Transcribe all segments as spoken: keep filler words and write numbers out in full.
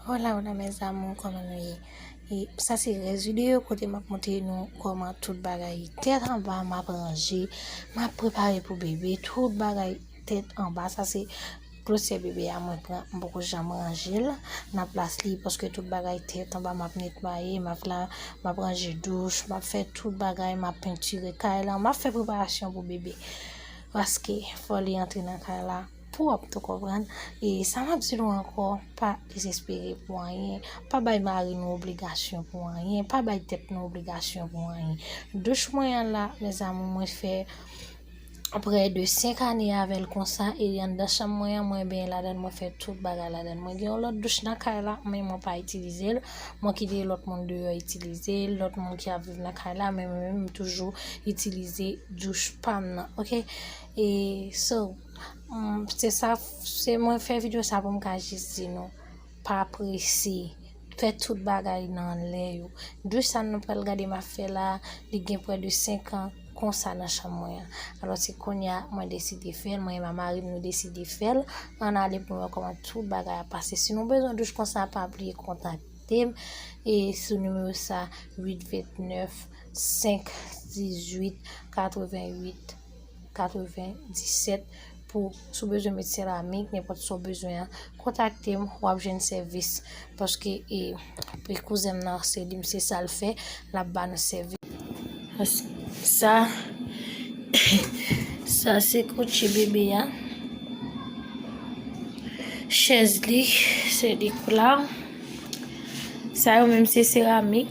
Hola, hola, mes amours, kòman nou ye? E sa se rès videyo kote m ap montre nou kòman tout bagay tèt anba, m ap ranje, m ap prepare pou bebe, tout bagay tèt anba. Sa se klosè bebe a mwen pran, m poko janm ranje l nan plas li, paske tout bagay tèt anba, m ap netwaye, m ap la, m ap ranje douch, m ap fè tout bagay, m ap pentire kay la, m ap fè preparasyon pou bebe. Paske fò li antre nan kay la pwòp, ou konprann? E sa m ap di nou ankò, pa dezespere pou anyen, pa bay mari nou obligasyon pou anyen, pa bay tèt nou obligasyon pou anyen. Douch mwen an la, mes amours, mwen fè prè de senk ane avè l konsa, e anndan chanm mwen an, mwen benyen ladan l, mwen fè tout bagay ladan l. Mwen gen yon lòt douch nan kay la, men mwen pa itilize l. Mwen kite lòt moun deyò itilize l, lòt moun ki ap viv nan kay la, men mwen menm, m toujou itilize douch pa m nan, oke? E, so, mm, se sa, se mwen fè videyo sa pou m ka jis di nou, pa prese, fè tout bagay nan lè yo. Douch sa nou pral gade m ap fè la, li gen prè de senk an konsa nan chanm mwen an. Alò, se kounye a mwen deside fè l, mwen e mari m nou deside fè l. Ann ale pou nou wè kòman tout bagay ap pase. Si nou bezwen douch konsa, pa bliye kontakte m. E sou nimewo sa, uit vennèf, senk dizuit, katrevenn uit, katrevenndisèt, pou si w bezwen met seramik, nenpòt sa w bezwen an, kontakte m, w ap jwenn sèvis. Paske, e, e kouzen m nan, se li, se sa l fè, l ap ba nou sèvis. Sa, sa se kouchi bebe a. Chèz li, se li la. Sa yo menm se seramik.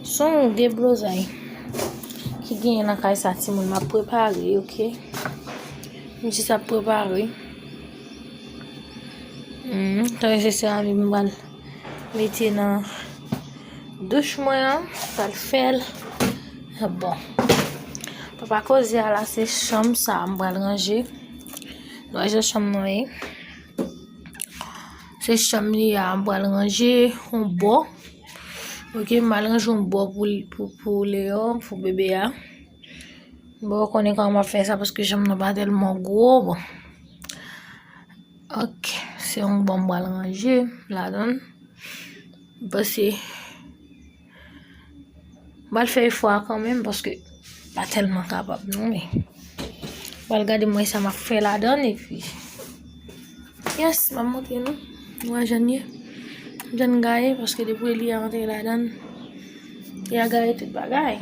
Se yon deblozay ki genyen nan kay sa, timoun, m ap prepare, oke? M jis ap prepare. Hmm, sa se seramik m pral mete nan douch mwen an, pral fè l. Bon. Papa koze a la, se chanm sa a m pral ranje. Nou wè jan chanm nan ye. Se chanm li a, m pral ranje yon bò. Oke, m pral ranje yon bò pou, pou, pou Leo, pou bebe a. Bon, ou konnen kòman m ap fè sa, paske chanm nan pa tèlman gwo, bon. Oke, se yon bò m pral ranje ladan l. M panse m pral fè efò a kanmenm, paske m pa tèlman kapab non, men m pral gade mwen sa m ap fè ladan l, epi, yes, m ap montre nou. Nou wè jan l ye. Jan l gaye, paske depi li a antre ladan l, li a gaye tout bagay.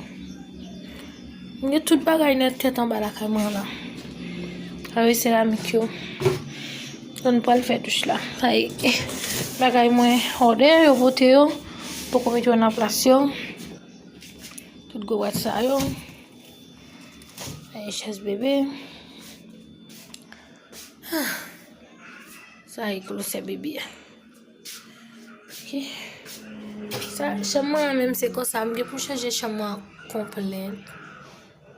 M gen tout bagay nèt tèt anba lakay mwen la. Sa yo seramik yo. Donk, nou pral fè douch la. Sa e bagay mwen òdè, yo pote yo. Poko mete yo nan plas yo. Tout gwo bwat sa yo. Sa e chèz bebe. Sa e klosè bebe a. Ok. Sa, chanm mwen an menm se konsa. M gen pou m chanje chanm mwen an konplè.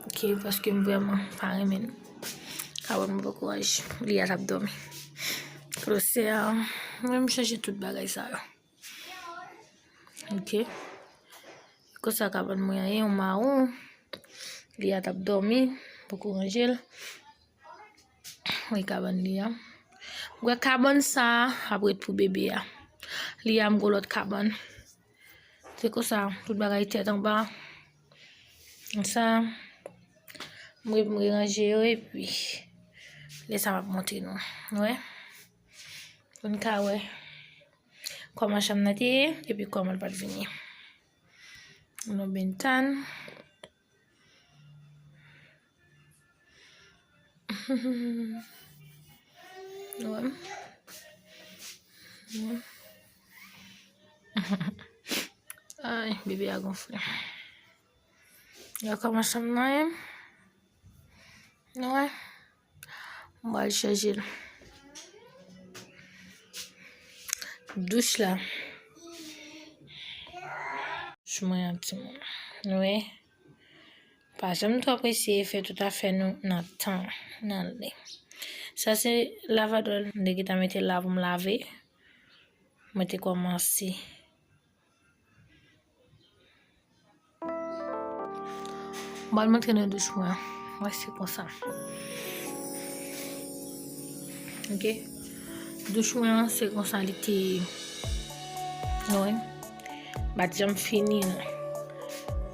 Ok, paske m vrèman pa renmen l. Kabòn mwen poko ranje. Li a t ap dòmi. Klosè a, mwen m chanje tout bagay sa yo. Ok. Konsa kabòn mwen an ye, yon mawon. Li a t ap dòmi, poko ranje l. Wi, kabòn li a. M kwè kabòn sa a ap ret pou bebe a. Li a m gon lòt kabòn. Se konsa, tout bagay tèt anba. Sa, m re-, m ranje yo, epi lè sa m ap montre nou. Wè. Pou n ka wè kòman chanm nan te ye, epi kòman l pral vini. Nou bentan. Wè. Wè. Ay, bebe a gonfle. Gade kòman chanm nan ye. Nou wè. M pral chanje l. Douch la. Douch mwen an, timoun. Nou wè. Pa janm twò prese, fè tout afè nou nan tan, nan lè. Sa se lavadòl, m te gentan mete la pou m lave. Mwen te kòmanse. M pral montre nou douch mwen. Wè, se konsa. Ok. Douch mwen an, se konsa li te ye. Wi. M pa t janm fini l.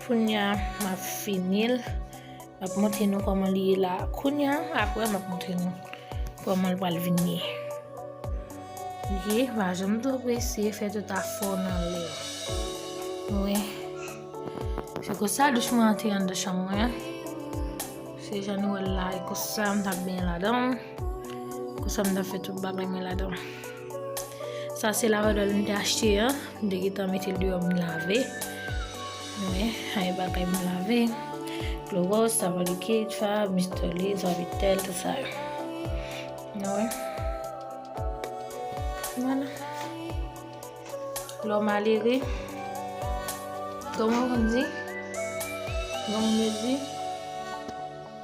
Kounye a, m ap fini l. M ap montre nou kòman li ye la. Kounye a, apre, m ap montre nou kòman l pral vin ye. Ok, pa janm twò prese, fè tout afè w nan lè. Wi. Se konsa douch mwen an te anndan chanm mwen an. Se jan nou wè l la, e konsa m t ap benyen ladan l. Konsa m t ap fè tout bagay mwen ladan l. Sa se lavadòl m te achte an. M te gentan mete l deyò m lave. Wi, ay bagay m lave. Klowòs, savon likid, fab, mistòlis, Suavitel, tout sa yo. Nou wè. Vwala. Lè w malere, kòman w konn di? Kòman yo di?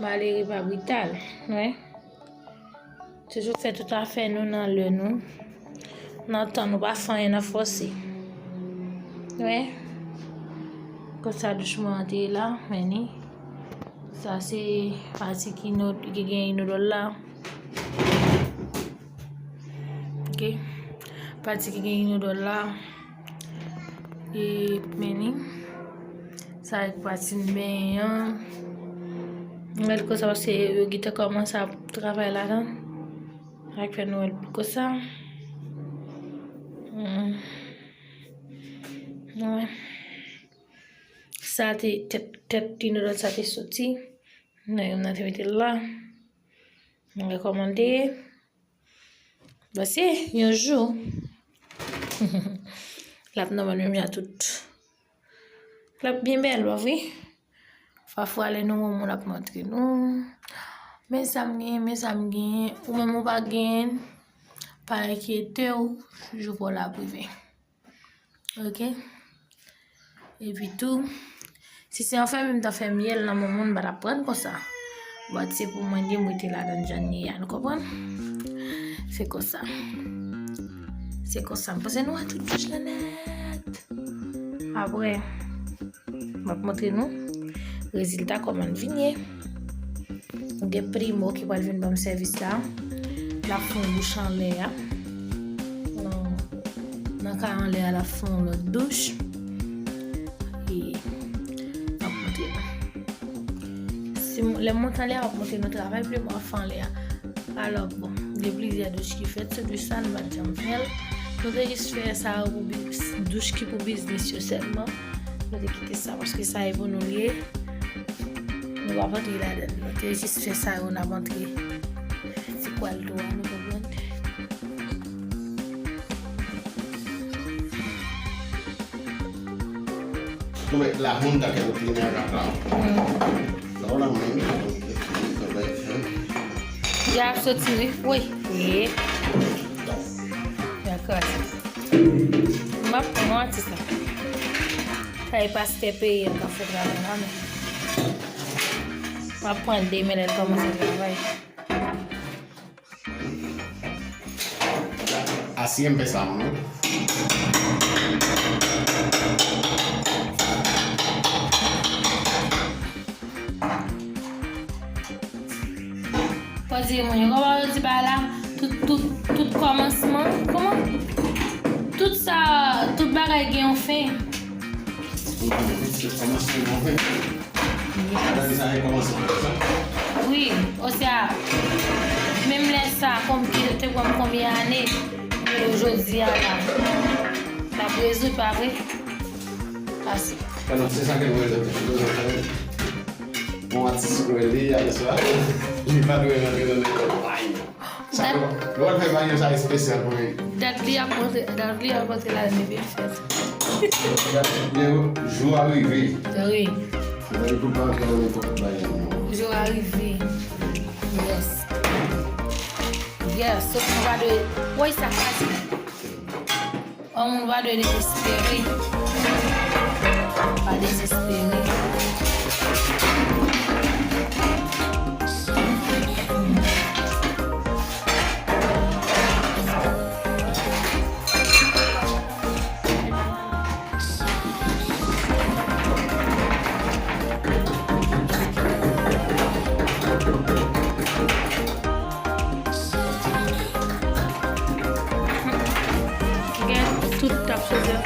Malere pa brital, wi. Toujou fè tout afè nou nan lè nou, nan tan nou, pa fè anyen nan fòse. Wi. Konsa douch mwen an te ye la, men ni. Sa se pati ki ino-, ki gen inodòl la. Ok. Pati ki gen inodòl la. E, men ni. Sa ak pati m benyen an. M wè l konsa paske yo gentan kòmanse ap travay ladan. Sa k fè nou wè l konsa. Hmm. Wi. Sa te, tèt, tèt inodòl sa te soti. Nan, nan te mete l la. Mwen kòmante. Paske yon jou, l ap nòmal menm jan tout. L ap byen bèl, pa vre? Pafwa, lè nou wè yon moun ap montre nou, men sa m genyen, men sa m genyen, ou menm ou pa genyen, pa enkyete w, jou pa w la ap rive. Ok. Epi tou, si se yon fanmi m ta fè myèl nan men moun, m pa t ap pran l konsa. But se pou mwen li, m rete ladan l jan li ye a, nou konprann? Se konsa. Se konsa. M panse nou wè tout douch la nèt. Apre, m ap montre nou rezilta kòman l vin ye. Gen primo ki pral vin ban m sèvis la. L ap fè yon douch anlè a. Nan, nan kay anlè a, l ap fè yon lòt douch. E, m ap montre nou. Si m, lè m monte anlè a, m ap montre nou travay primo ap fè anlè a. Alò, bon, gen plizyè douch ki fèt. Se douch sa, nou pa t janm fè l. Nou te jis fè sa yo pou bi-, douch ki pou biznis yo sèlman. Nou te kite sa, paske sa e pou nou l ye. Nou p ap antre ladan l. Nou te jis fè sa yo n ap antre. Se kwa l dwa, nou konprann? Nou mèt la moun ta kè nou fini ak la. Sa w la mwen. Ya ap soti wi. Wi. Ye. Ya kraze. M ap pran yon atis la. Sa e pastè peyi an k ap fè travay la, men. M ap pran de men lè l kòmanse travay. Asiye m fè sa mwen. Fò di moun yo, kòman yo di bagay la? Tout, tout, tout kòmansman, kòman? Tout sa, tout bagay gen yon fen. Tout kòmansman gen yon fen. Gade sa, e kòmansman sa. Wi, osya, menm lè sa, konbyen, te pran m konbyen ane, e jodi a la, l ap rezoud, pa vre? Pase. Pandan se sa ke nou rezoud, nou rezoud. Bon, atis nou li, apre sa, li pa dwe rantre nan nenpòt bagay. Sa nou, nou pral fè bagay sa espesyal pou li. Dat li ap monte, dat li ap monte la, li vin fèt. Dat li, jou a rive. Wi. Mwen, li pou pa rantre nan nenpòt bagay, non. Jou a rive. Yes. Yes, sot nou pa dwe, woy, sa kraze. Yon moun pa dwe dezespere. Pa dezespere. Tout tap chèz yo.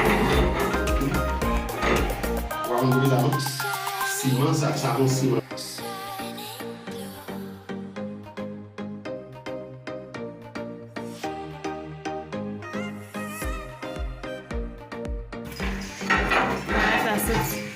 Wa konn kote sa non? Siman sa, sa yon siman. Sa soti.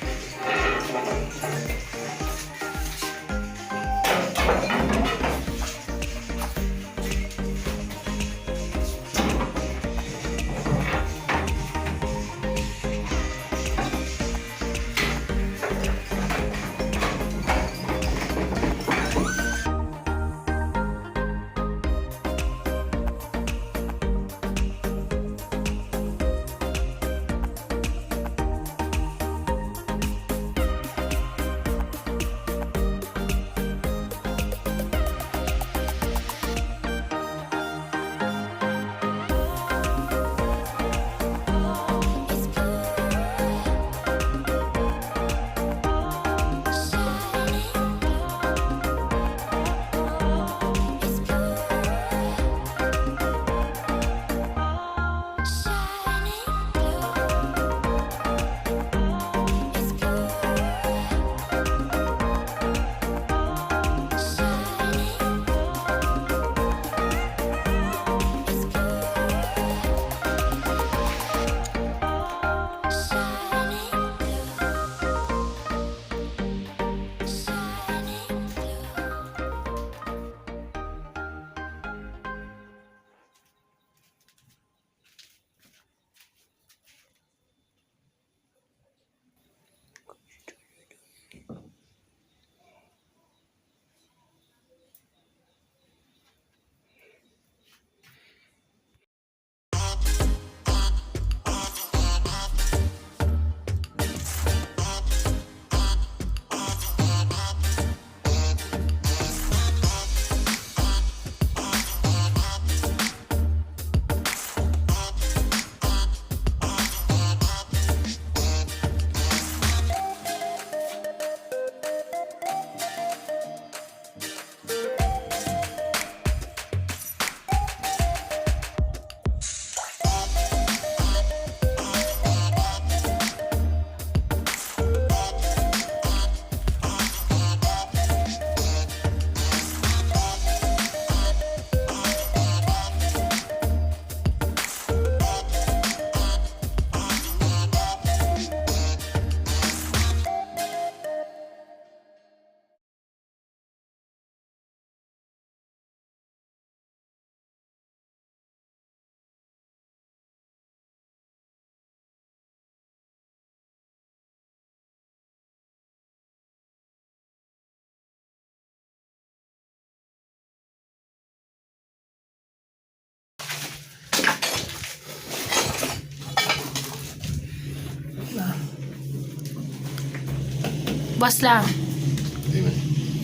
Bòs la.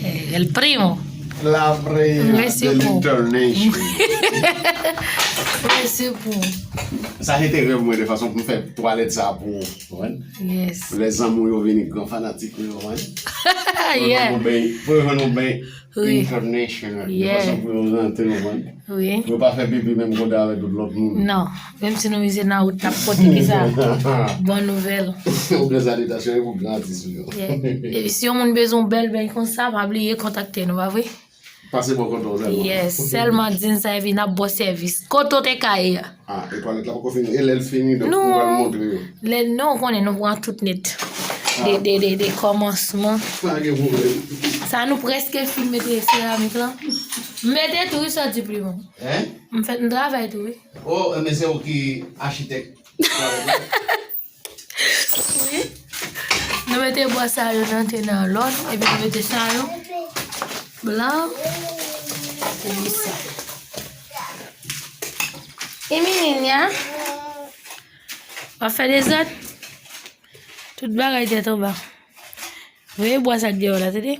Eh, el primo. La prima del international. Mèsi pou. Sa se te rèv mwen de fason pou m fè twalèt sa pou ou. Konprann? Yes. Lè zanmi w yo vini, gran fanatik ou yo, konprann? Pou yo jwenn yon bèy, pou yo jwenn yon bèy international. De fason pou yo rantre, konprann? Wi. Pou yo pa fè pipi menm kote avèk tout lòt moun. Non. Menm si nou mize nan wout, n ap pote ki sa? Bon nouvèl. Yon gran salitasyon e pou gran atis ou yo. Yeah. E si yon moun bezwen yon bèl bèy konsa, pa bliye kontakte nou, pa vre? Pase bò kote w sèlman. Yes, sèlman di n sa epi n ap ba w sèvis. Kote w te ka ye a? Ah, e twalèt la poko fini. E lè l fini, donk, nou pral montre yo. Lè, non, ou konnen, nou pran tout nèt. De, de, de, de kòmansman. Pa gen pwoblèm. Sa nou prèske fin mete seramik lan. M mete tou, wi, sòti pli bon. Hein? M fè, m travay tou, wi. Oh, men se ou ki achitèk. Wi. Nou mete bò sa yo nan te nan lòd, epi nou mete sa yo blan. Epi sa. E minin ya. W ap fè dezòd. Tout bagay tèt anba. Voye bwa sa k deyò la, tande?